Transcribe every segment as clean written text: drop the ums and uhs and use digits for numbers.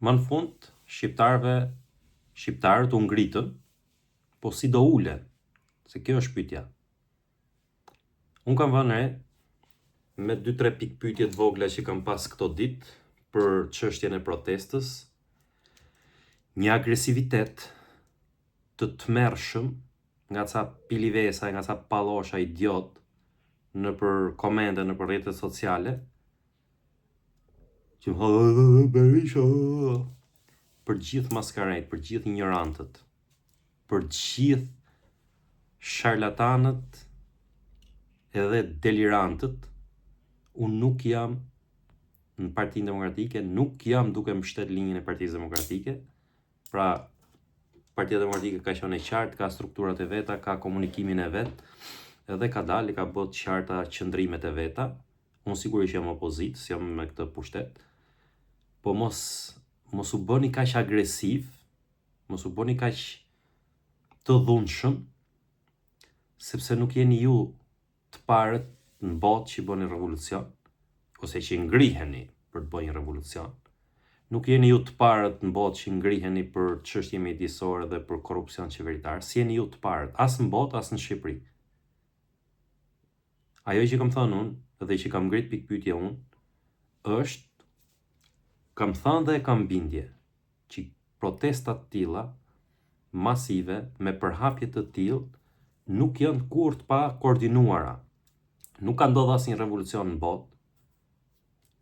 Më në fund, shqiptarëve, shqiptarët u ngritën, po si do ulen? Se kjo është pyetja. Unë kam vënë re me 2-3 pikëpyetje të vogla që kam pas këto ditë për çështjen e protestës, një agresivitet të tmerrshëm nga ca pilivesa, nga ca pallosha idiot nëpër komente nëpër rrjetet sociale, Që më thonë, Berisha, për gjithë maskarejt, për gjithë injorantët, për gjithë sharlatanët edhe delirantët, unë nuk jam në Partinë Demokratike, nuk jam duke mbështet linjën e Partisë Demokratike, pra Partia Demokratike ka qenë e qartë, ka strukturat e veta, ka komunikimin e vet, edhe ka dalë, ka bërë të qarta qëndrimet e veta, Unë sigurisht jam opozitë, s'jam me këtë pushtet, po mos mos u bëni kaq agresiv, mos u bëni kaq të dhunshëm, sepse nuk jeni ju të parët në botë që bëni revolucion, ose që ngriheni për të bërë një revolucion. Nuk jeni ju të parët në botë që ngriheni për çështje mjedisore dhe për korrupsion qeveritar, s'jeni ju të parët, as në botë, as në Shqipëri. Ajo që kam thënë unë dhe që kam ngrit pikëpyetje unë është kam thënë dhe e kam bindje që protesta të tilla masive me përhapje të tillë nuk janë kurrë të pakoordinuara. Nuk ka ndodhur asnjë revolucion në botë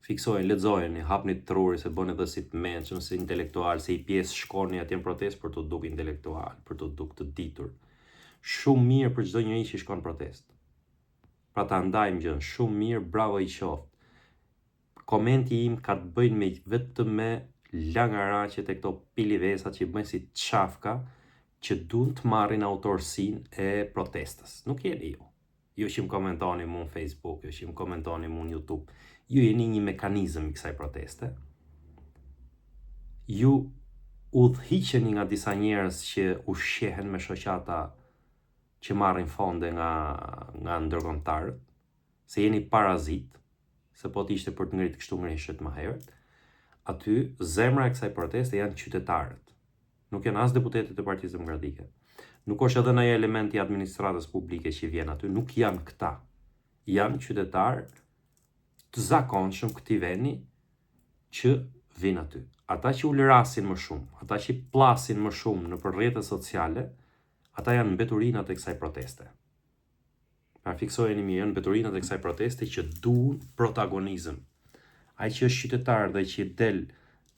Fiksojeni, lexojeni, hapni trurin se bëni dhe si të mençëm, si intelektual, se i pjesë shkoni atje në protestë për t'u duk intelektual, për t'u duk të ditur. Shumë mirë për çdo njeri që shkon në protestë. Pra ta ndajmë gjën, shumë mirë, bravo i qoftë. Komenti im ka të bëjnë me vetëm me langaraqet e këto pilivesat që i bëjnë si çafka që duan të marrin autorësinë e protestës. Nuk jeni ju. Ju që më komentoni mu në Facebook, ju që më komentoni mu në YouTube, ju jeni një mekanizëm i kësaj proteste. Ju udhëhiqeni nga disa njerëz që ushqehen me shoqata që marrin fonde nga nga ndërkombëtarët, se jeni parazit, se po të ishte për të ngrit kështu ngriheshit më herët. Aty zemra e kësaj proteste janë qytetarët. Nuk janë as deputetët e Partisë Demokratike. Nuk është edhe ndonjë element i administratës publike që vjen aty, nuk janë këta. Janë qytetarë të zakonshëm këtij vendi që vijnë aty. Ata që ulërasin më shumë, ata që pllasin më shumë nëpër rrjetet sociale, ata janë mbeturinat e kësaj proteste. Pra fiksojeni mirë, janë mbeturinat e kësaj proteste që duan protagonizëm. Ai që është qytetar dhe që del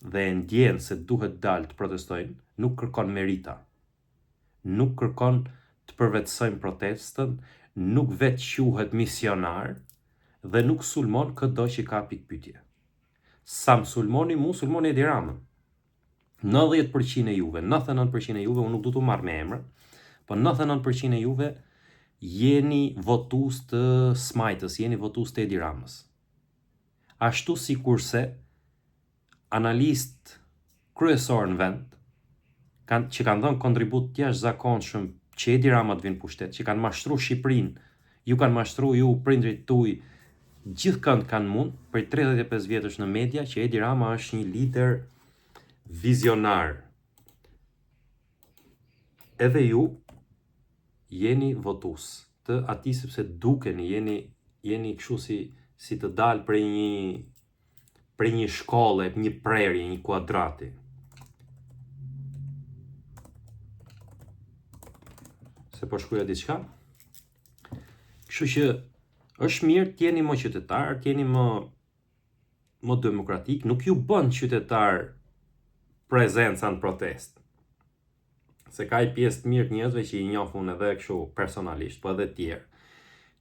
dhe e ndjen se duhet dalë të protestojnë, nuk kërkon merita. Nuk kërkon të përvetësojnë protestën, nuk vetëquhet misionar dhe nuk sulmon këdo që ka pikëpyetje. Sa më sulmoni mu, sulmoni Edi Ramën. 90% e juve, 99% e juve, unë nuk du t'u marr me emra, po 99% e juve jeni votues të s'majtës, jeni votues të Edi Ramës. Ashtu sikurse analistë kryesor në vend, kanë, që kanë dhënë kontribut të jashtëzakonshëm që Edi Rama të vinë pushtet, që kanë mashtru Shqipërinë, ju kanë mashtru ju prindrit tuaj, gjithkënd kanë mund prej 35 vjetësh në media që Edi Rama është një lider vizionar. Edhe ju jeni votues të atij sepse dukeni jeni jeni kështu si si të dalë prej një prej një shkolle, një prerje, një kuadrati. Se po shkruja diçka. Kështu që është mirë të jeni më qytetar, të jeni më më demokratik, nuk ju bën qytetar prezenca në protestë. Se ka një pjesë të mirë të njerëzve që i njoh unë edhe kështu personalisht, po edhe të tjerë,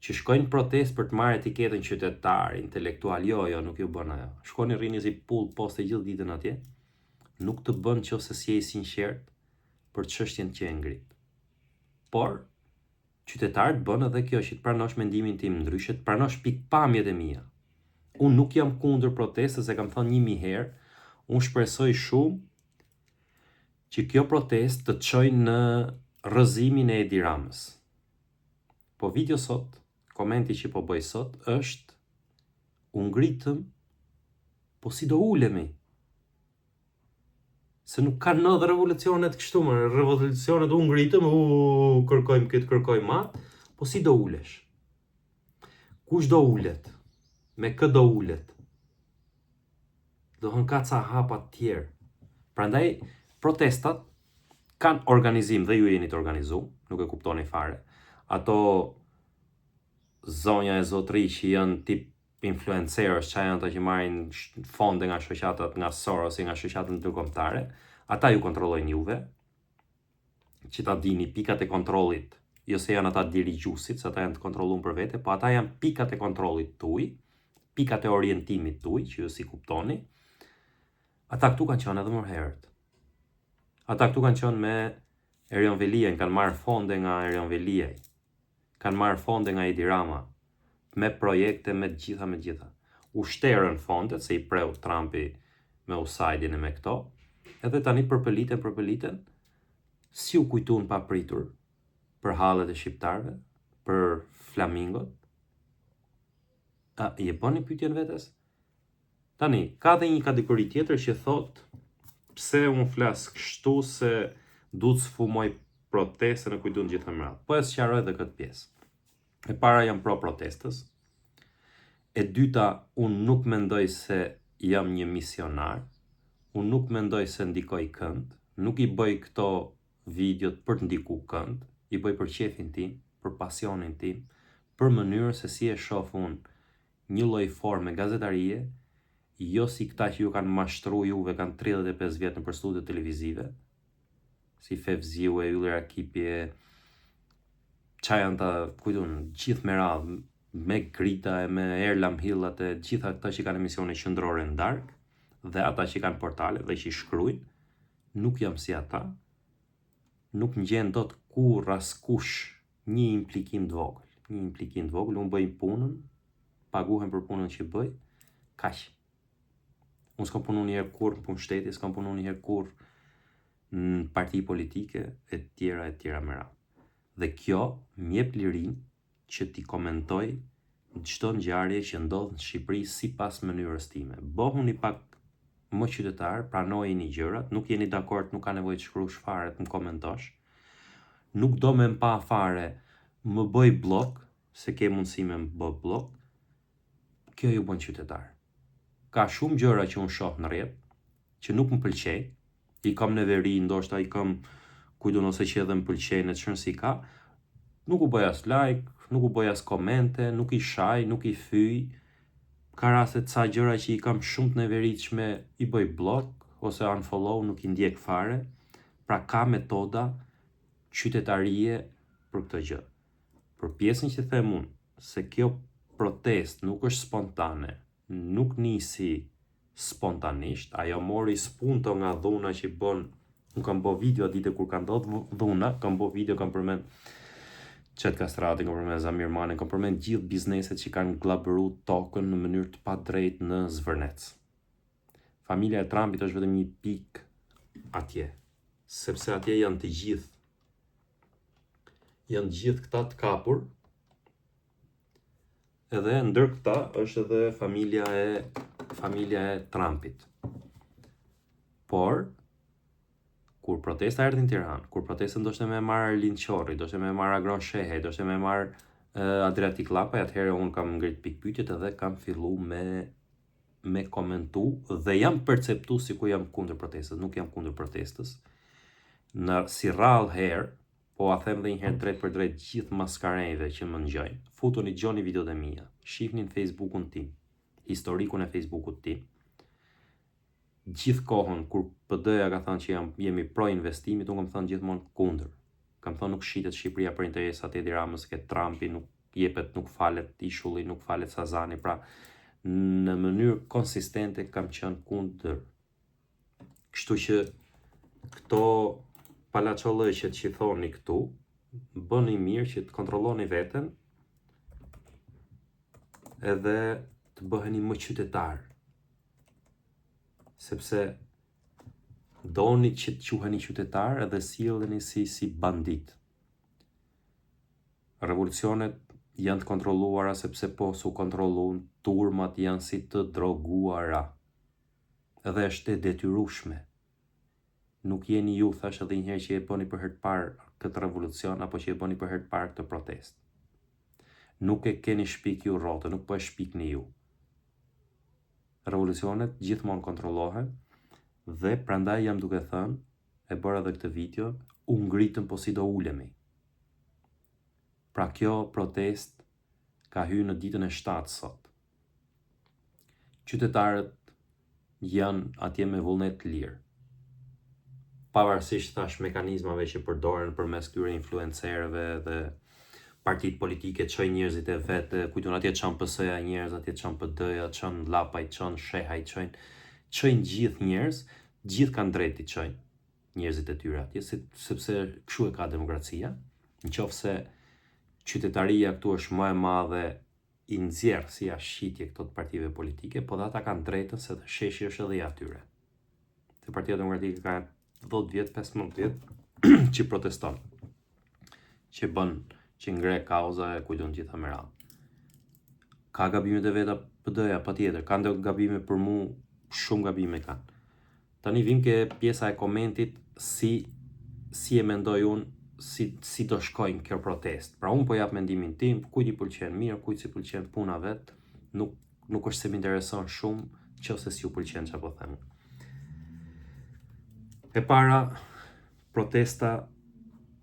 që shkojnë në protestë për të marrë etiketën qytetar, intelektual, jo, jo, nuk ju bën ajo. Shkoni rrini si pullë poste gjithë ditën atje, nuk të bën qoftë se s'je i sinqert për çështjen që e ngrit. Por qytetar të bën edhe kjo që të pranosh mendimin tim ndryshe, të pranosh pikëpamjet e mia. Unë nuk jam kundër protestës, e kam thënë 1000 herë, unë shpresoj shumë që kjo protestë të çojë në rrëzimin e Edi Ramës. Po video sot, komenti që po bëj sot është u ngritëm, po si do ulemi? Se nuk kanë ndodhë revolucionet kështu më, revolucionet u ngritëm, u kërkojmë këtë, kërkojmë atë, po si do ulesh? Kush do ulet? Me kë do ulet? Do hënë ka ca hapa të tjerë. Prandaj protestat kanë organizim dhe ju jeni të organizu, nuk e kuptoni fare. Ato zonja e zotri që janë tip influencerës, ça janë ata që marrin fonde nga shoqatat, nga Sorosi, nga shoqatat ndërkombëtare, ata ju kontrollojnë juve, që ta dini pikat e kontrollit, jo se janë ata dirigjuesit, se ata janë të kontrolluar për vete, po ata janë pikat e kontrollit tuaj, pikat e orientimit tuaj, që ju s'i kuptoni. Ata këtu kanë qenë edhe më herët. Ata këtu kanë qenë me Erion Veliajn, kanë marrë fonde nga Erion Veliaj. Kanë marrë fonde nga Edi Rama, me projekte, me të gjitha, me të gjitha. U shterën fondet, se i preu Trumpi me USAID-in e me këto, edhe tani përpëliten, përpëliten, si u kujtun papritur për hallet e shqiptarëve, për flamingot, a i e bëni pyetjen vetes? Tani, ka dhe një kategori tjetër që thotë pse unë flas kështu se du të sfumoj protestën e kujtun gjithë me radhë. Po e sqaroj edhe këtë pjesë. E para jam pro protestës. E dyta, unë nuk mendoj se jam një misionar. Unë nuk mendoj se ndikoj kënd. Nuk i bëj këto videot për të ndiku kënd. I bëj për qefin tim, për pasionin tim, për mënyrën se si e shoh unë një lloj forme gazetarie, jo si këta që ju kanë mashtru juve kanë 35 vjet nëpër studio televizive, si Fevziu e Ylli Rakipi e ça janë ta, kujtun, gjithë me radhë, me Grita e me Erla Mhillat e gjitha këta që kanë emisione qendrore në darkë dhe ata që kanë portale dhe që i shkruajnë, nuk jam si ata, nuk më gjen dot kurrë askush një implikim të vogël, një implikim të vogël, unë bëj punën, paguhem për punën që bëj, kaq. Unë s'kam punu një herë kurrë në punë shteti, s'kam punu një herë kurrë në parti politike, e tjera, e tjera me radhë. Dhe kjo më jep lirinë që t'i komentoj çdo ngjarje që ndodh në Shqipëri sipas mënyrës time. Bëhuni pak më qytetar, pranojini gjërat, nuk jeni dakord, nuk ka nevojë të shkruash fare, të më komentosh. Nuk do me më pa fare, më bëj bllok, se ke mundësi me më bë bllok. Kjo ju bën qytetar. Ka shumë gjëra që unë shoh në rrjet, që nuk më pëlqejnë, i kam neveri, ndoshta i kam kujtun ose që edhe më pëlqejnë e ç'rëndësi si ka, nuk u bëj as like, nuk u bëj as komente, nuk i shaj, nuk i fyj. Ka raste ca gjëra që i kam shumë të neveritshme, i bëj block ose unfollow, nuk i ndjek fare. Pra ka metoda qytetarie për këtë gjë. Për pjesën që them unë, se kjo protestë nuk është spontane, nuk nisi spontanisht, ajo mori spunto nga dhuna që bën, unë kam bo video atë ditë kur ka ndodhur dhuna, kam bo video, kam përmend Çet Kastratin, kam përmend Zamir Manin, kam përmend gjithë bizneset që kanë gllabëru tokën në mënyrë të padrejtë në Zvërnec. Familja e Trumpit është vetëm një pikë atje, sepse atje janë të gjithë janë gjithë këta të kapur Edhe ndër këta është edhe familja e familja e Trumpit. Por kur protesta erdhi në Tiranë, kur protestën doshte me marrë Arlind Qorri, doshte me marrë Agron Shehaj, doshte me marrë Adriatik Lapaj, atëherë unë kam ngrit pikëpyetjet edhe kam fillu me me komentu dhe jam perceptu sikur jam kundër protestës, nuk jam kundër protestës. Në si rrallë herë, Po ua them dhe një herë drejtpërdrejt gjithë maskarenjve që më ngjojnë, futuni dëgjoni videot e mia, shihni në Facebookun tim, historikun e Facebookut tim. Gjithë kohën kur PD-ja ka thënë që jam jemi pro investimit, unë kam thënë gjithmonë kundër. Kam thënë nuk shitet Shqipëria për interesat e Edi Ramës, ke Trumpi, nuk jepet, nuk falet ishulli, nuk falet Sazani, pra në mënyrë konsistente kam qenë kundër Kështu që këto palaçollëqet që thoni këtu, bëni mirë që të kontrolloni veten edhe të bëheni më qytetar. Sepse doni që të quheni qytetar edhe silleni si si bandit. Revolucionet janë të kontrolluara sepse po s'u kontrollun, turmat janë si të droguara. Dhe është e detyrueshme. Nuk jeni ju, thashë edhe një herë që e bëni për herë të parë këtë revolucion apo që e bëni për herë të parë këtë protestë. Nuk e keni shpik ju rrotën, nuk po e shpikni ju. Revolucionet gjithmonë kontrollohen dhe prandaj jam duke thënë, e bëra edhe këtë video, u ngritëm po si do ulemi. Pra kjo protestë ka hy në ditën e 7 sot. Qytetarët janë atje me vullnet të lirë. Pavarësisht thash mekanizmave që përdoren përmes këtyre influencerëve dhe partitë politike çojnë njerëzit e vet, kujton atje çon PS-ja njerëz, atje çon PD-ja, çon Lapaj, çon Shehaj, çojnë çojnë gjithë njerëz, gjithë kanë drejtë t'i çojnë njerëzit e tyre atje, sepse kështu e ka demokracia. Në qoftë se qytetaria këtu është më e madhe i nxjerr si jashtëqitje këto të partive politike, po dhe ata kanë drejtën se sheshi është edhe i atyre. Se Partia Demokratike ka 10 vjet, 15 vjet që proteston, që bën, që ngre kauza e kujton gjitha me radhë. Ka gabimet e veta PD-ja, patjetër, ka ndonjë gabime për mu, shumë gabime kanë. Tani vim ke pjesa e komentit si si e mendoj unë si si do shkojnë kjo protestë. Pra unë po jap mendimin tim, kujt i pëlqen mirë, kujt s'i pëlqen puna vet, nuk nuk është se më intereson shumë, qofse s'ju pëlqen çfarë po them. E para, protesta,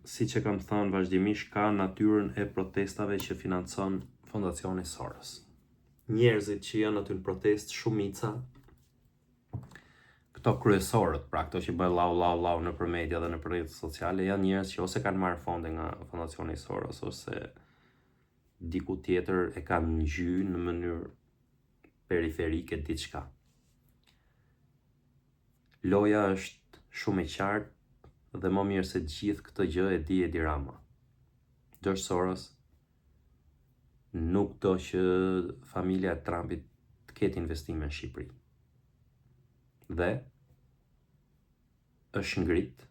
siç e kam thënë vazhdimisht, ka natyrën e protestave që financon Fondacioni Soros. Njerëzit që janë aty në protestë, shumica këto kryesorët, pra këto që bëjnë llau llau llau nëpër media dhe nëpër rrjetet sociale, janë njerëz që ose kanë marrë fonde nga Fondacioni Soros ose diku tjetër e kanë ngjy në mënyrë periferike diçka. Loja është shumë e qartë dhe më mirë se gjithë këtë gjë e di Edi Rama. George Soros nuk do që familja e Trumpit të ketë investime në Shqipëri. Dhe është ngrit,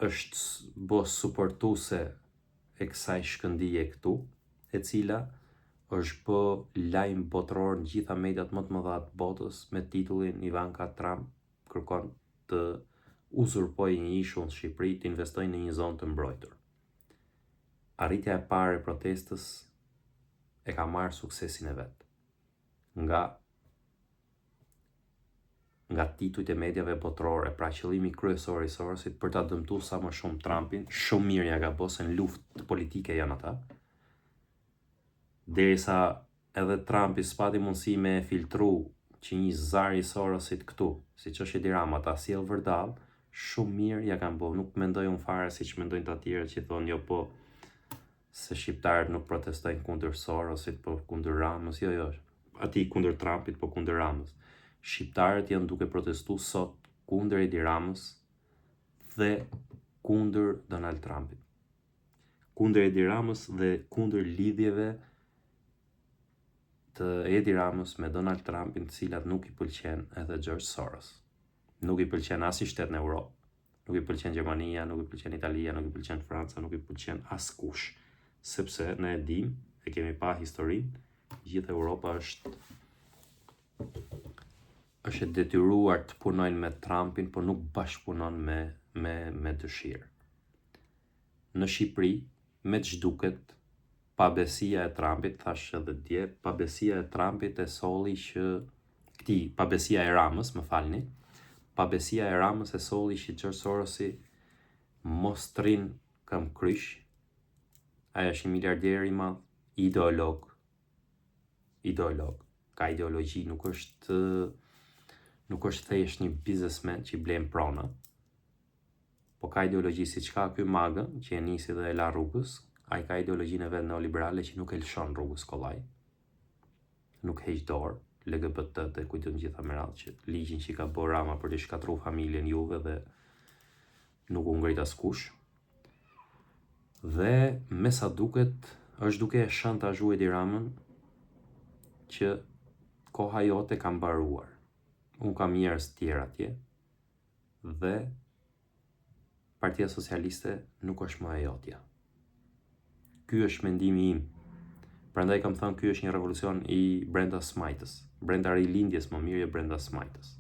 është bo suportuse e kësaj shkëndije këtu, e cila është bë lajm botëror në gjitha mediat më të mëdha të botës me titullin Ivanka Trump kërkon të uzurpojë një ishull në Shqipëri, të investojë në një zonë të mbrojtur. Arritja e parë e protestës e ka marrë suksesin e vet nga nga titujt e mediave botërore, pra qëllimi kryesor i Sorosit për ta dëmtu sa më shumë Trumpin, shumë mirë ja ka bo se në luftë politike janë ata. Derisa edhe Trumpi s'pati mundësi me e filtru që një zar i Sorosit këtu, siç është Edi Rama, ta sjell vërdall, shumë mirë ja kanë bo. Nuk mendoj unë fare siç mendojnë të tjerët që thonë jo po se shqiptarët nuk protestojnë kundër Sorosit, po kundër Ramës, jo jo, atij kundër Trumpit, po kundër Ramës. Shqiptarët janë duke protestu sot kundër Edi Ramës dhe kundër Donald Trumpit. Kundër Edi Ramës dhe kundër lidhjeve të Edi Ramës me Donald Trumpin, të cilat nuk i pëlqen edhe George Soros. Nuk i pëlqen asnjë shtet në Europë. Nuk i pëlqen Gjermania, nuk i pëlqen Italia, nuk i pëlqen Franca, nuk i pëlqen askush, sepse ne e dim, e kemi pa historinë, gjithë Europa është është e detyruar të punojnë me Trumpin, por nuk bashkëpunon me me me dëshirë. Në Shqipëri, me ç'duket, pabesia e Trumpit, thashë edhe dje, pabesia e Trumpit e solli që këtij, pabesia e Ramës, më falni, pabesia e Ramës e solli që George Sorosi mos të rrin këmbëkryq, ai është një miliarder i madh, ideolog, ideolog, ka ideologji, nuk është nuk është thjesht një biznesmen që i blen prona, Po ka ideologji siç ka ky MAGA që e nisi dhe e la rrugës, ai ka ideologjinë e vet neoliberale që nuk e lëshon rrugës kollaj. Nuk heq dorë, LGBT dhe kujton gjitha me radhë që ligjin që i ka bërë Rama për të shkatërru familjen juve dhe nuk u ngrit askush. Dhe me sa duket është duke e shantazhu Edi Ramën që koha jote ka mbaruar. Unë kam njerëz tjerë atje, dhe Partia Socialiste nuk është më e jotja. Ky është mendimi im. Prandaj kam thënë ky është një revolucion i brenda smajtës, brenda rilindjes më mirë jo brenda smajtës.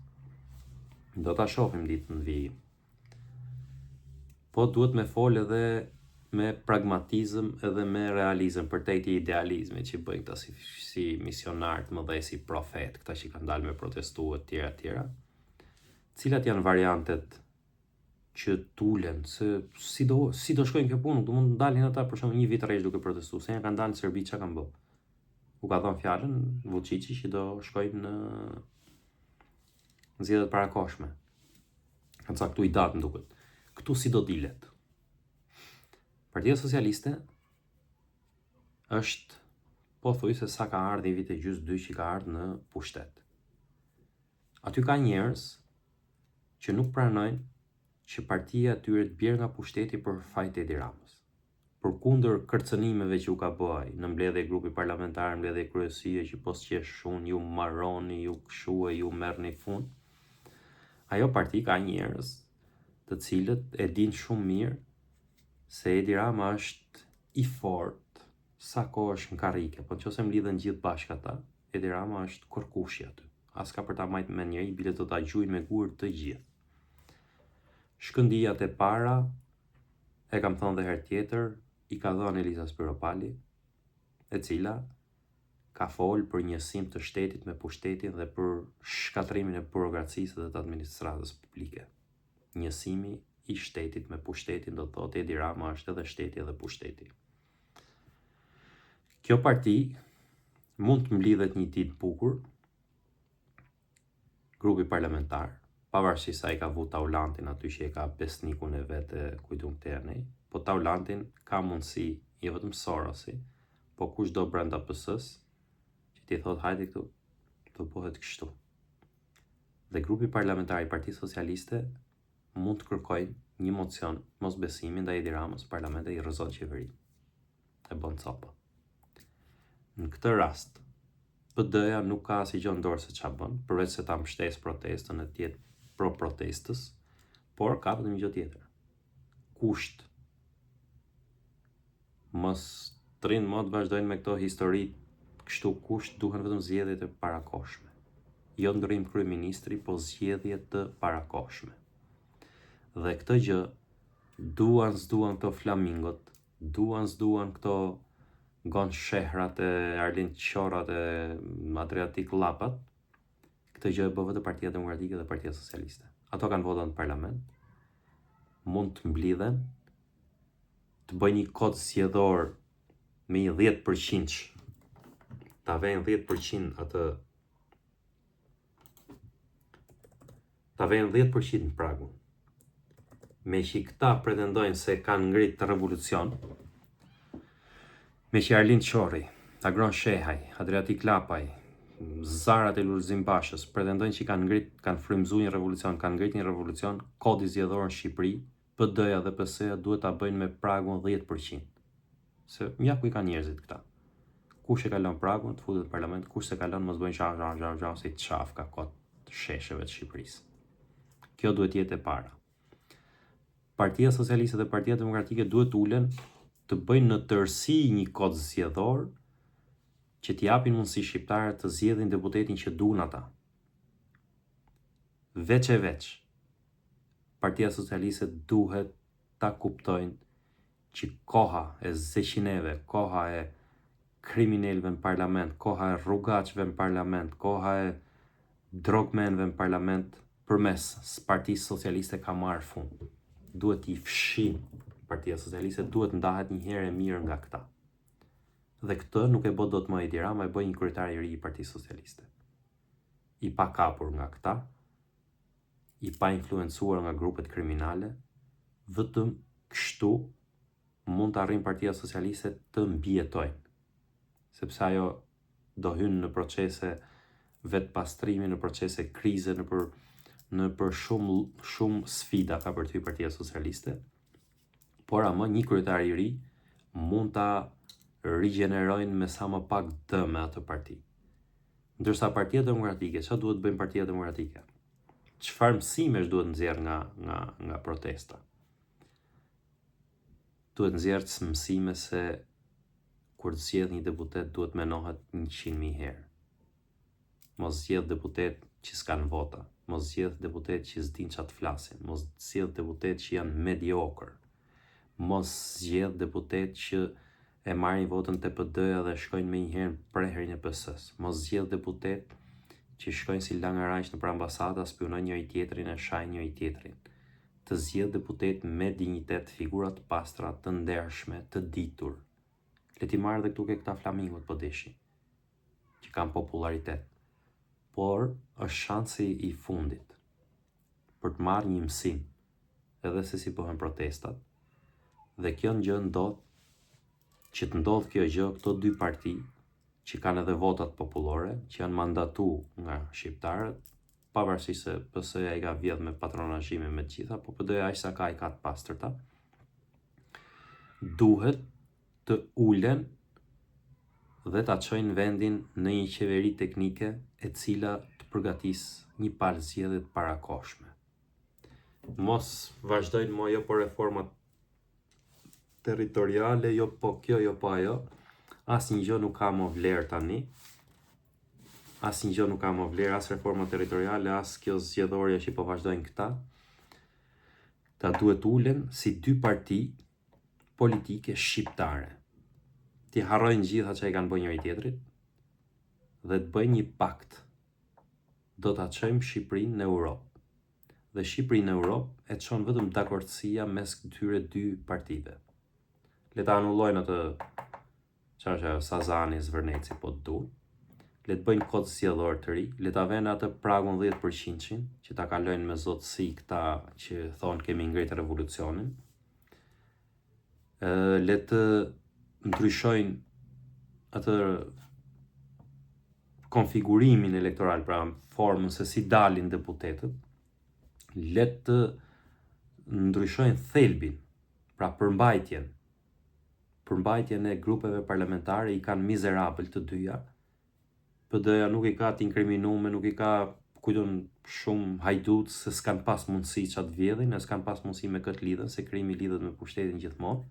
Do ta shohim ditën në vijim. Po duhet me fol edhe me pragmatizëm edhe me realizëm përtej këtij idealizmit që bëjnë këta si, si misionarë të mëdhenj, si profetë, këta që kanë dalë me protestu e tjera e tjera. Cilat janë variantet që tulen, se si do si do shkojnë kjo punë, nuk do mund të dalin ata për shembull një vit rresht duke protestuar, se ja kanë dalë në Serbi çka kanë bë. U ka dhënë fjalën Vučići që do shkojnë në zgjedhje të parakohshme. Kanë caktuar i datë më duket. Këtu si do dilet? Partia Socialiste është pothuajse sa ka ardhur një vit e gjysmë dy që ka ardhur në pushtet. Aty ka njerëz që nuk pranojnë që partia e tyre të bjerë nga pushteti për faj të Edi Ramës. Përkundër kërcënimeve që u ka bë ai në mbledhje grupi parlamentar, mbledhje kryesie që po s'qesh unë, ju maroni, ju kshu e ju merrni fund. Ajo parti ka njerëz të cilët e dinë shumë mirë se Edi Rama është i fortë sa kohë është në karrike, po nëse mblidhen gjithë bashkë ata, Edi Rama është kërkushi aty. As ka për ta majtë me njeri, bile do ta gjujnë me gurë të gjithë. Shkëndijat e para, e kam thënë dhe herë tjetër, i ka dhënë Elisa Spiropali, e cila ka folë për njësim të shtetit me pushtetin dhe për shkatërrimin e burokracisë dhe të administratës publike. Njësimi i shtetit me pushtetin do të thotë Edi Rama është edhe shteti edhe pushteti. Kjo parti mund të mblidhet një ditë bukur, grupi parlamentar, pavarësisht sa i ka vu Taulantin aty që e ka besnikun e vet e kujtun këtej anej, po Taulantin ka mundësi, jo vetëm Sorosi, po kushdo brenda PS-s, që t'i thotë hajde këtu, do bëhet kështu. Dhe grupi parlamentar i Partisë Socialiste mund të kërkojnë një mocion mosbesimi ndaj Edi Ramës në parlament e i rrëzon qeverinë. E bën copa. Në këtë rast, PD-ja nuk ka asgjë në dorë se ça bën, përveç se ta mbështesë protestën e të jetë pro protestës, por ka vetëm një gjë tjetër. Kusht mos të rrinë më të vazhdojnë me këto histori kështu kusht duhen vetëm zgjedhjet e parakohshme. Jo ndërrim kryeministri, po zgjedhje të parakohshme. Dhe këtë gjë duan s'duan këto flamingot, duan s'duan këto Gon Shehrat e Arlind Qorrat e Adriatik Llapat, këtë gjë e bë vetëm Partia Demokratike dhe Partia Socialiste. Ato kanë vota në parlament, mund të mblidhen, të bëjnë një kod zgjedhor me një 10%, ta vejnë 10% atë ta vejnë 10% në pragun. Meqë këta pretendojnë se kanë ngrit revolucion, meqë Arlind Qorri, Agron Shehaj, Adriatik Lapaj, Zarat e Lulzim Bashës pretendojnë që kanë ngrit, kanë frymëzuar një revolucion, kanë ngrit një revolucion, kodi zgjedhor në Shqipëri, PD-ja dhe PS-ja duhet ta bëjnë me pragun 10%. Se ja ku i kanë njerëzit këta. Kush e kalon pragun, të futet në parlament, kush s'e kalon, mos bëjnë zha zha zha zha si çafka kot shesheve të Shqipërisë. Kjo duhet të jetë e para. Partia Socialiste dhe Partia Demokratike duhet të ulen të bëjnë në tërësi një kod zgjedhor që t'i japin mundësi shqiptarët të zgjedhin deputetin që duan ata. Veç e veç. Partia Socialiste duhet ta kuptojnë që koha e zeqineve, koha e kriminelëve në parlament, koha e rrugaçëve në parlament, koha e drogmenëve në parlament përmes Partisë Socialiste ka marrë fund. Duhet t'i fshin Partia Socialiste, duhet ndahet një herë e mirë nga këta. Dhe këtë nuk e bë dot më Edi Rama, e bë një kryetar i ri i Partisë Socialiste. I pakapur nga këta, i painfluencuar nga grupet kriminale, vetëm kështu mund të arrijnë Partia Socialiste të mbijetojnë. Sepse ajo do hynë në procese vetëpastrimi, në procese krize, në për në për shumë shumë sfida ka për të hyrë Partia Socialiste. Por ama një kryetar i ri mund ta rigjenerojnë me sa më pak dëme atë parti. Ndërsa Partia Demokratike, çfarë duhet të bëjnë Partia Demokratike? Çfarë mësimesh duhet nxjerr nga nga nga protesta? Duhet nxjerr mësime se kur të zgjedh një deputet duhet menohet 100.000 herë. Mos zgjedh deputet që s'kan vota. Mos zgjedh deputetë që s'dinë ça të flasin, mos zgjedh deputetë që janë mediokër, mos zgjedh deputetë që e marrin votën te PD-ja dhe shkojnë menjëherë në prehrin e PS-së, mos zgjedh deputetë që shkojnë si langaraqë nëpër ambasada, spiunojnë njëri-tjetrin e shajnë njëri-tjetrin. Të zgjedh deputetë me dinjitet, figura të pastra, të ndershme, të ditur. Le t'i marrë dhe këtu ke këta flamingot po deshi, që kanë popullaritet. Por është shansi i fundit për të marrë një mësim edhe se si bëhen protestat. Dhe kjo gjë ndodh që të ndodh kjo gjë, këto dy parti që kanë edhe votat popullore, që janë mandatu nga shqiptarët, pavarësisht se PS-ja i ka vjedh me patronazhime me të gjitha, po PD-ja aq sa ka i ka të pastërta, duhet të ulen dhe ta çojnë vendin në një qeveri teknike e cila të përgatisë një palë zgjedhje të parakohshme. Mos vazhdojnë mo jo po reformat territoriale, jo po kjo, jo po ajo. Asnjë gjë nuk ka më vlerë tani. Asnjë gjë nuk ka më vlerë, as reforma territoriale, as kjo zgjedhorja që po vazhdojnë këta. Këta duhet ulen si dy parti politike shqiptare. T'i harrojnë gjitha që i kanë bërë njëri tjetrit dhe të bëjnë një pakt. Do ta çojmë Shqipërinë në Europë. Dhe Shqipërinë në Europë e çon vetëm dakordësia mes këtyre dy partive. Le ta anullojnë atë çfarë është ajo Sazani, Zvërneci po të duan. Le të bëjnë kod zgjedhor të ri, le ta vënë atë pragun 10%-shin që ta kalojnë me zotësi këta që thonë kemi ngrit revolucionin. Ë le të ndryshojnë atë konfigurimin elektoral, pra formën se si dalin deputetët, le të ndryshojnë thelbin, pra përmbajtjen. Përmbajtjen e grupeve parlamentare i kanë mizerabël të dyja. PD-ja nuk i ka të inkriminume, nuk i ka kujton shumë hajdut se s'kan pas mundësi ça të vjedhin, e s'kan pas mundësi me këtë lidhen, se krimi lidhet me pushtetin gjithmonë.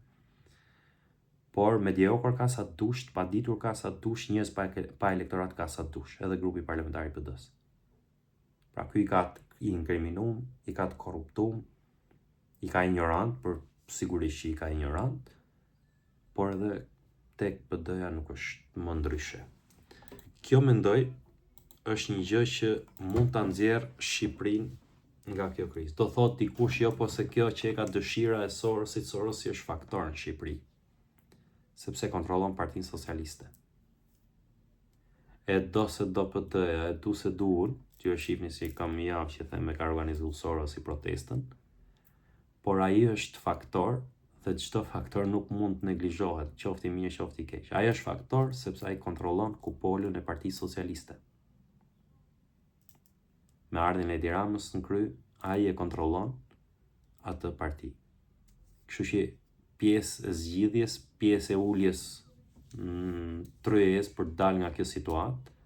Por mediokër ka sa dush, të paditur ka sa dush, njerëz pa, pa elektorat ka sa dush, edhe grupi parlamentar i PD-së. Pra ky i ka të inkriminum, i ka të korruptum, i ka injorant, për sigurisht që i ka injorant, por edhe tek PD-ja nuk është më ndryshe. Kjo mendoj është një gjë që mund ta nxjerr Shqipërinë nga kjo krizë. Do thotë dikush jo po se kjo që e ka dëshira e Sorosit, Sorosi është faktor në Shqipëri, sepse kontrollon Partinë Socialiste. E do se do PD-ja, e du se du unë, që e shihni si kam javë që them e ka organizu Sorosi protestën, por ai është faktor dhe çdo faktor nuk mund të neglizhohet, qoftë i mirë, qoftë i keq. Ai është faktor sepse ai kontrollon kupolën e Partisë Socialiste. Me ardhjen e Edi Ramës në krye, ai e kontrollon atë parti. Kështu që pjesë e zgjidhjes, pjesë e uljes në tryezë për të dalë nga kjo situatë,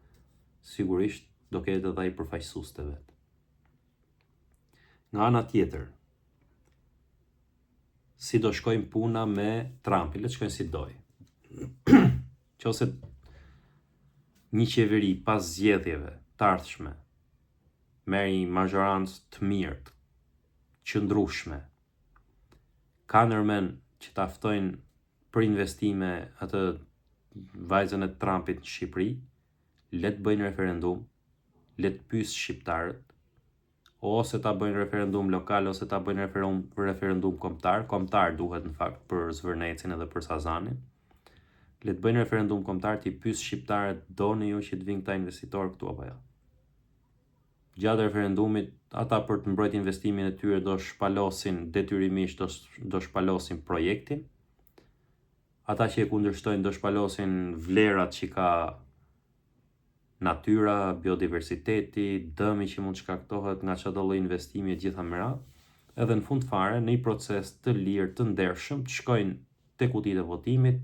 sigurisht do ketë edhe ai përfaqësues të vet. Nga ana tjetër, si do shkojnë puna me Trumpin, le të shkojnë si dojë. Qose një qeveri pas zgjedhjeve të ardhshme merr një mazhorancë të mirë, të qëndrueshme, ka ndërmend që ta ftojnë për investime atë vajzën e Trumpit në Shqipëri, le të bëjnë referendum, le të pyes shqiptarët, ose ta bëjnë referendum lokal ose ta bëjnë referendum referendum kombëtar, kombëtar duhet në fakt për Zvërnecin edhe për Sazanin. Le të bëjnë referendum kombëtar t'i pyes shqiptarët doni ju që të vinë këta investitorë këtu apo jo. Gjatë referendumit ata për të mbrojtur investimin e tyre do shpalosin detyrimisht do do shpalosin projektin. Ata që e kundërshtojnë do shpalosin vlerat që ka natyra, biodiversiteti, dëmi që mund të shkaktohet nga çdo lloj investimi e gjitha me radhë, edhe në fund fare në një proces të lirë, të ndershëm, të shkojnë te kutitë e votimit,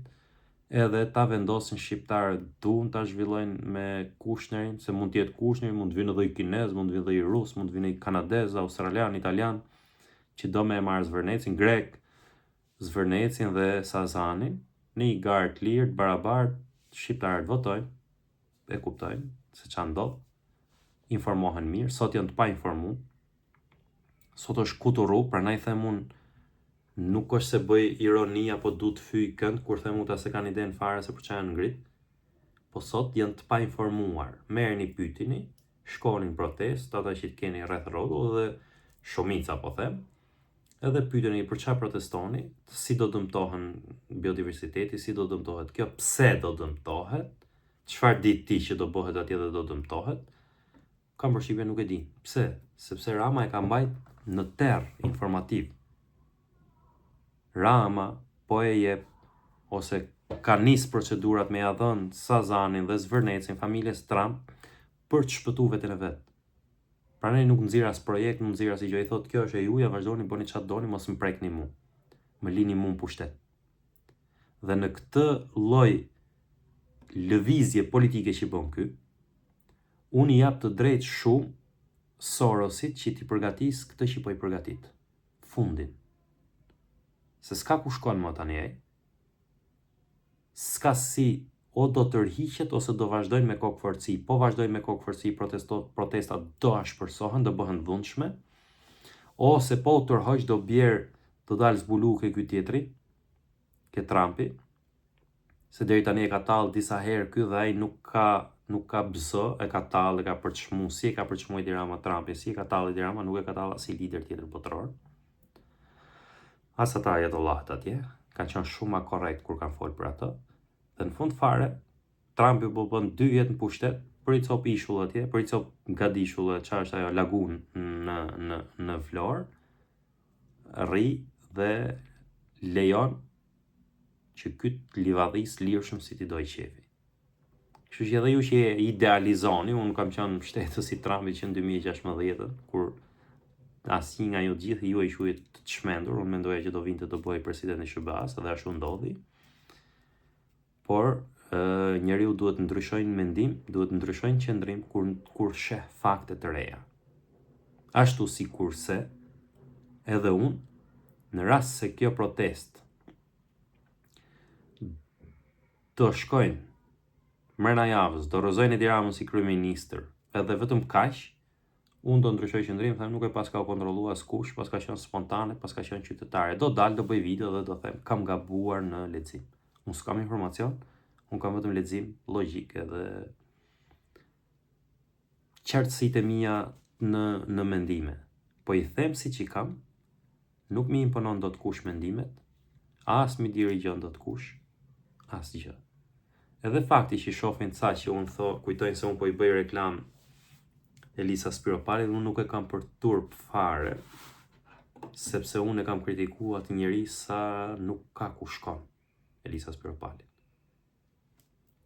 edhe ta vendosin shqiptarët duan ta zhvillojnë me Kushnerin, se mund të jetë Kushneri, mund të vinë edhe i kinez, mund të vinë edhe i rus, mund të vinë i kanadez, australian, italian, që do me e marrë Zvërnecin, grek, Zvërnecin dhe Sazanin, në një garë të lirë, të barabartë, shqiptarët votojnë, e kuptojnë se ça ndodh. informohen mirë, sot janë të painformu, sot është kuturru, prandaj them unë nuk është se bëj ironi apo du të fyj kënd, kur them unë ta s'e kanë idenë fare se për çfarë janë ngrit, po sot janë të painformuar. Merrni pyetini, shkoni në protestë, ata që të keni rreth rrotull dhe shumica po them, edhe pyetini për çfarë protestoni, si do dëmtohen biodiversiteti, si do dëmtohet kjo, pse do dëmtohet, çfarë di ti që do bëhet atje dhe do dëmtohet, kam përshtypjen nuk e di. Pse? Sepse Rama e ka mbajt në terr informativ. Rama po e jep ose ka nis procedurat me ja dhënë Sazanin dhe Zvërnecin familjes Trump për të shpëtu veten e vet. Prandaj nuk nxjerr as projekt, nuk nxjerr asnjë gjë, i thotë kjo është e juaja, vazhdoni bëni çfarë doni, mos më prekni mu. Më lini mu në pushtet. Dhe në këtë lloj lëvizje politike që bën ky, unë i jap të drejtë shumë Sorosit që t'i përgatis këtë që po i përgatit. Fundin. Se s'ka ku shkon më tani ai. S'ka si o do tërhiqet ose do vazhdojnë me kokëfortësi. Po vazhdojnë me kokëfortësi, protesto, protestat do ashpërsohen, do bëhen dhunshme. Ose po u tërhoq do bjerë, do dalë zbulu ke ky tjetri, ke Trumpi, se deri tani e ka tall disa herë ky dhe ai nuk ka nuk ka bzë, e ka tall, e ka përçmu, si e ka përçmu Edi Rama Trumpin, si e ka tall Edi Rama, nuk e ka tall asnjë lider tjetër botëror. As ata ajatollahët atje, kanë qenë shumë ma korrekt kur kanë folë për atë. Dhe në fund fare, Trumpi po bën 2 vjet në pushtet për i copë ishull atje, për i copë gadishull, çfarë është ajo lagunë në në në Vlorë, rri dhe lejon që ky të livadhis lirshëm si t'i dojë qefi. Kështu që edhe ju që e idealizoni, unë kam qenë mbështetës i Trumpit që në 2016, kur asnjë nga ju të gjithë ju e quajit të çmendur, unë mendoja që do vinte të bëhej president i SHBA-s dhe ashtu ndodhi. Por ë njeriu duhet të ndryshojë në mendim, duhet të ndryshojë në qëndrim kur kur sheh fakte të reja. Ashtu sikurse edhe unë në rast se kjo protestë do shkojnë mrena javës, do rrëzojnë Edi Ramën si kryeministër, edhe vetëm kaq, unë do ndryshoj qëndrim, them nuk e paska kontrollu askush, paska qenë spontane, paska qenë qytetare. Do dal, do bëj video dhe do them kam gabuar në lexim. Unë s'kam informacion, unë kam vetëm lexim logjik edhe qartësitë e mia në në mendime. Po i them siç i kam, Nuk m'i imponon dot kush mendimet, as m'i dirigjon dot kush, asgjë. Edhe fakti që shohin ca që unë tho, kujtojnë se unë po i bëj reklamë Elisa Spiropalit, unë nuk e kam për turp fare, sepse unë e kam kritiku atë njeri sa nuk ka ku shkon Elisa Spiropalit.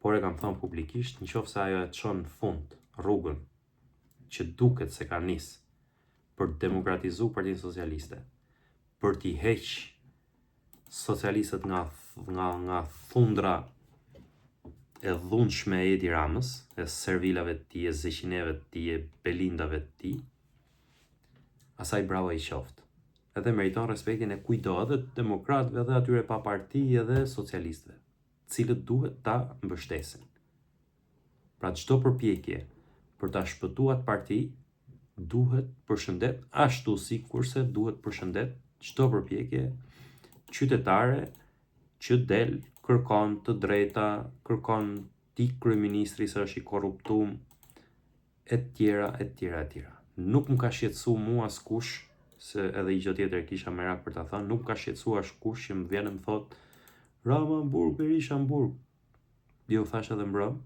Por e kam thënë publikisht, në qoftë se ajo e çon në fund rrugën që duket se ka nis për të demokratizu Partinë Socialiste, për t'i heq socialistët nga nga nga thundra e dhunshme e Edi Ramës, e servilave të tij, e zeqineve të tij, e belindave të tij, asaj bravo i qoftë. Edhe meriton respektin e kujdo, edhe demokratëve, edhe atyre pa parti, edhe socialistëve, të cilët duhet ta mbështesin. Pra çdo përpjekje për ta shpëtuar atë parti duhet përshëndet ashtu sikurse duhet përshëndet çdo përpjekje qytetare që del kërkon të drejta, kërkon ti kryeministri se është i korruptum e tjera e tjera e tjera. Nuk më ka shqetësu mua askush se edhe një gjë tjetër e kisha merak për ta thënë, nuk më ka shqetësu askush që më vjen e më thot Rama në burg, Berisha në burg. Jo, thash edhe mbrëm,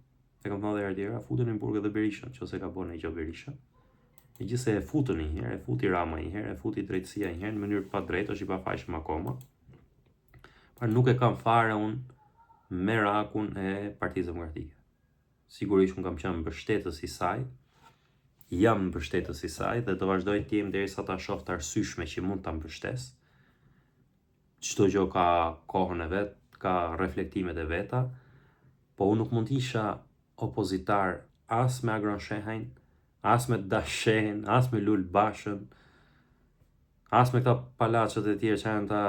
e kam thënë edhe herë tjera, futën në burg edhe Berishën, nëse ka bërë një gjë Berisha. Megjithëse e futën një herë, e futi Rama një herë, e futi drejtësia një herë në mënyrë të padrejtë, është i pafajshëm akoma. Por nuk e kam fare unë merakun e Partisë Demokratike. Sigurisht unë kam qenë mbështetës i saj, jam mbështetës i saj dhe do vazhdoj të jem derisa ta shoh të arsyeshme që mund ta mbështes. Çdo gjë ka kohën e vet, ka reflektimet e veta, po unë nuk mund të isha opozitar as me Agron Shehajn, as me Dash Shehin, as me Lul Bashën, as me këta palaçët e tjerë që janë ta.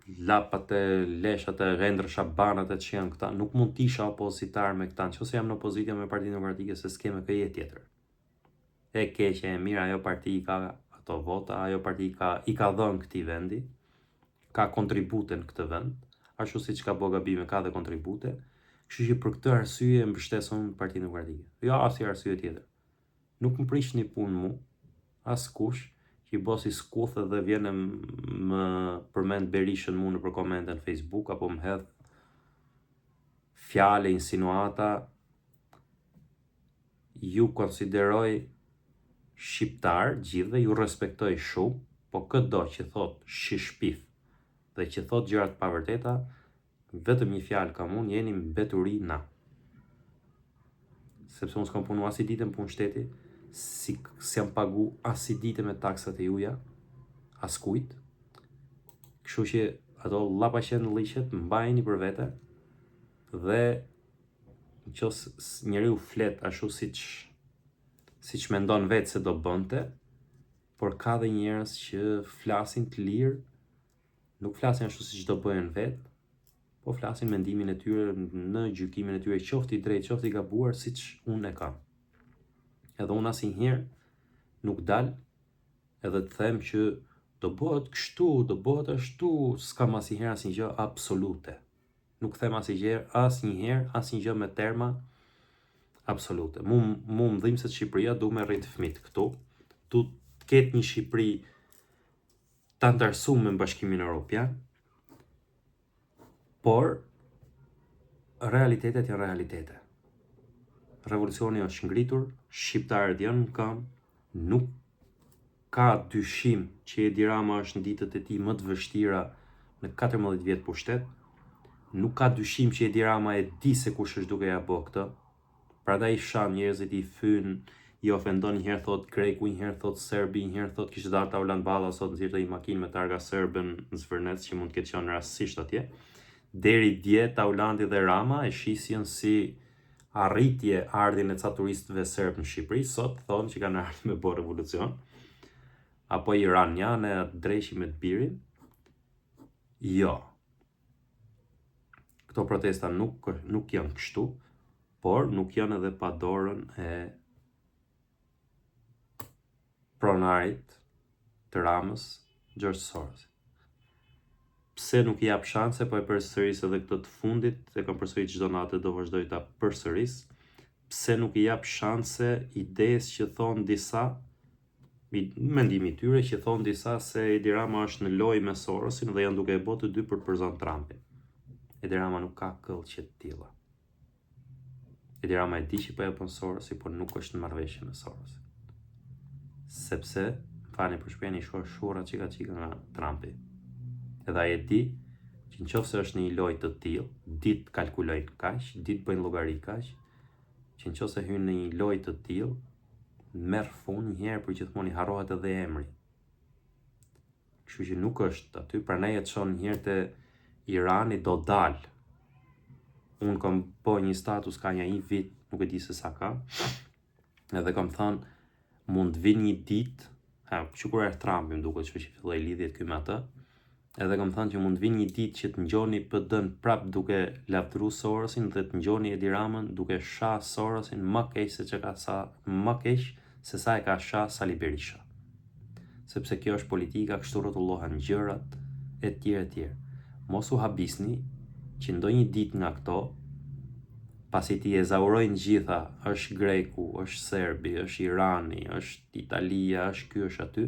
lapat e leshat e Endri Shabanat e ç'janë këta, nuk mund të isha opozitar me këta, në qoftë se jam në opozitë jam me Partinë Demokratike se s'ke me kë je tjetër. E keqe e mirë ajo parti i ka ato vota, ajo parti i ka i ka dhënë këtij vendi, ka kontribute në këtë vend, ashtu siç ka bo gabime ka dhe kontribute, kështu që për këtë arsye e mbështes unë Partinë Demokratike. Jo asnjë arsye tjetër. Nuk më prish një punë mu, askush, që i bo si skuthe dhe vjen e më përmend Berishën mu nëpër komente në Facebook, apo më hedh fjalë, insinuata, ju konsideroj shqiptar gjithëve, ju respektoj shumë, po këdo që thot që shpif dhe që thot gjëra të pavërteta, vetëm një fjalë kam unë, jeni mbeturina. Sepse unë s'kam punu asnjë ditë në punë shteti, si s'jam pagu asnjë ditë me taksat e juja, askujt. Kështu që ato llapaqenllëqet mbajini për vete dhe Në qoftë se njeriu flet ashtu siç siç mendon vetë se do bënte, por ka dhe njerëz që flasin të lirë, nuk flasin ashtu siç do bëjnë vetë, po flasin mendimin e tyre në gjykimin e tyre, qoftë i drejtë, qoftë i gabuar, siç unë e kam. Edhe unë asnjëherë nuk dal edhe të them që do bëhet kështu, do bëhet ashtu, s'kam asnjëherë asnjë gjë absolute. Nuk them asnjëherë, asnjëherë, asnjë gjë me terma absolute. Mu mu më dhimbset Shqipëria, du me rrit fëmijët këtu. Du të ketë një Shqipëri të anëtarësuar në Bashkimin Evropian. Por realitetet janë realitete. Revolucioni është ngritur, shqiptarët janë në këmbë, nuk Ka dyshim që Edi Rama është në ditët e tij më të vështira në 14 vjet pushtet. Nuk ka dyshim që Edi Rama e di se kush është duke ja bo këtë. Prandaj i shan njerëzit, i fyn, i ofendon, një herë thot greku, një herë thot serbi, një herë thot kishte dalë Taulant Balla sot nxirrte një makinë me targa serbe në Zvërnec që mund të ketë qenë rastësisht atje. Deri dje Taulanti dhe Rama e shisjen si arritje ardhjen e ca turistëve serbë në Shqipëri, sot thonë që kanë ardhur me bo revolucion, apo iraniane atë dreqi me të birin. Jo. Këto protesta nuk nuk janë kështu, por nuk janë edhe pa dorën e pronarit të Ramës, George Soros. Pse nuk i jap shanse, po e përsëris edhe këtë të fundit, e kam përsërit çdo natë dhe do vazhdoj ta përsëris. Pse nuk i jap shanse idesë që thonë disa, mendimi i tyre që thonë disa se Edi Rama është në lojë me Sorosin dhe janë duke e bo të dy për të përzënë Trumpin. Edi Rama nuk ka këllqe të tilla. Edi Rama e di që po e bën Sorosi, por nuk është në marrëveshje me Sorosin. Sepse, më falni për shprehjen, i shoh shurra çika çika nga Trumpi. Edhe ai e di që në qoftë se është në një lojë të tillë, di të kalkulojnë kaq, di të bëjnë llogari kaq, që në qoftë se hyn në një lojë të tillë, merr fund një herë për gjithmonë i harrohet edhe emri. Kështu që nuk është aty, prandaj e çon një herë te Irani do dal. Unë kam bo një status ka një një vit, nuk e di se sa ka. Edhe kam thënë mund të vinë një ditë, ha, që kur erdhi Trumpi, më duket që që filloi lidhjet ky me atë. Edhe kam thënë që mund të vinë një ditë që të ngjoni PD-n prap duke lavdëru Sorosin dhe të ngjoni Edi Ramën duke sha Sorosin më keq se që ka sa më keq se sa e ka sha Sali Berisha. Sepse kjo është politika, kështu rrotullohen gjërat e tjerë e tjerë. Mos u habisni që ndonjë ditë nga këto, pasi t'i ezaurojnë gjitha, është greku, është serbi, është Irani, është Italia, është ky, është aty,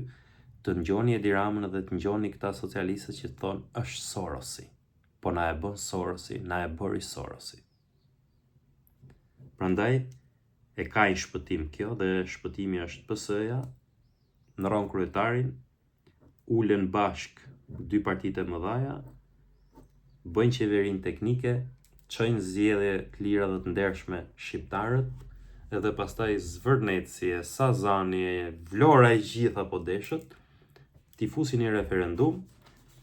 të ngjoni Edi Ramën dhe të ngjoni këta socialistët që thonë është Sorosi. Po na e bën Sorosi, na e bëri Sorosi. Prandaj e ka një shpëtim kjo dhe shpëtimi është PS-ja, ndrron kryetarin, ulen bashk dy partitë e mëdhaja, bëjnë qeverinë teknike, çojnë zgjedhje të lira dhe të ndershme shqiptarët, edhe pastaj Zvërneci e Sazani e Vlora e gjitha po deshët, t'i fusin një referendum,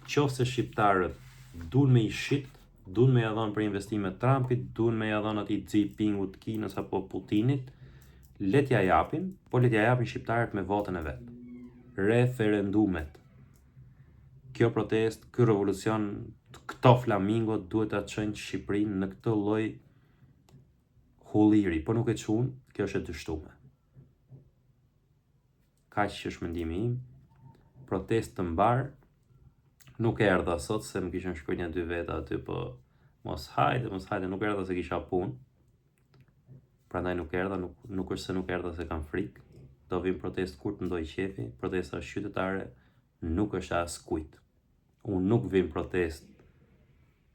qoftë se shqiptarët duan me i shit, duan me ja dhënë për investime Trumpit, duan me ja dhënë atij Xi Jinpingut të Kinës apo Putinit, le t'ja japin, po le t'ja japin shqiptarët me votën e vet. Referendumet. Kjo protestë, ky revolucion, këto flamingo duhet ta çojnë Shqipërinë në këtë lloj hulliri, po nuk e çuan, kjo është e dështume. Kaq është mendimi im. Protestë të mbarë. Nuk erdha sot se më kishin shkruar një dy veta aty, po mos hajde, mos hajde, nuk erdha se kisha punë. Prandaj nuk erdha, nuk nuk është se nuk erdha se kam frikë. Do vim protestë kur të më dojë qefi, protesta është qytetare, nuk është e askujt. Unë nuk vij n'protestë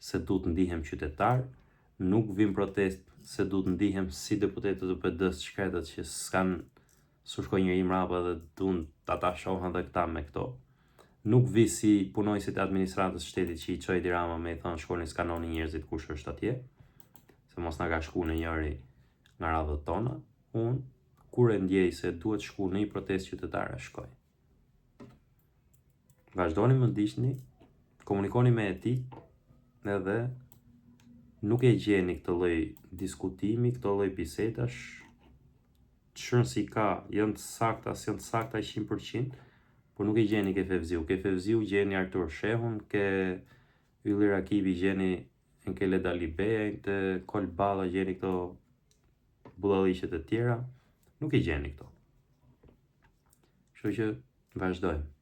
se du të ndihem qytetar, nuk vij n'protestë se du të ndihem si deputetët e PD-së shkretët që s'kan s'u shkoi njeri mrapa dhe duan ta atashohen dhe këta me këto. Nuk vij si punonjësit e administratës së shtetit që i çoi Edi Rama me i thonë shkoni skanoni njerëzit kush është atje, se mos na ka shku ndonjëri nga radhët tona. Unë, kur e ndjej se duhet shku në një protestë qytetare, shkoj. Vazhdoni më ndiqni, komunikoni me etikë edhe nuk e gjeni këtë lloj diskutimi, këtë lloj bisedash, ç'rëndësi ka, janë të sakta, s'janë të sakta 100%, por nuk e gjeni ke Fevziu. Ke Fevziu gjeni Artur Shehun, ke Ylli Rakipi gjeni Enkelejd Alibeajn, te Kol Balla gjeni këto budalliqet e tjera, nuk e gjeni këto. Kështu që vazhdojmë.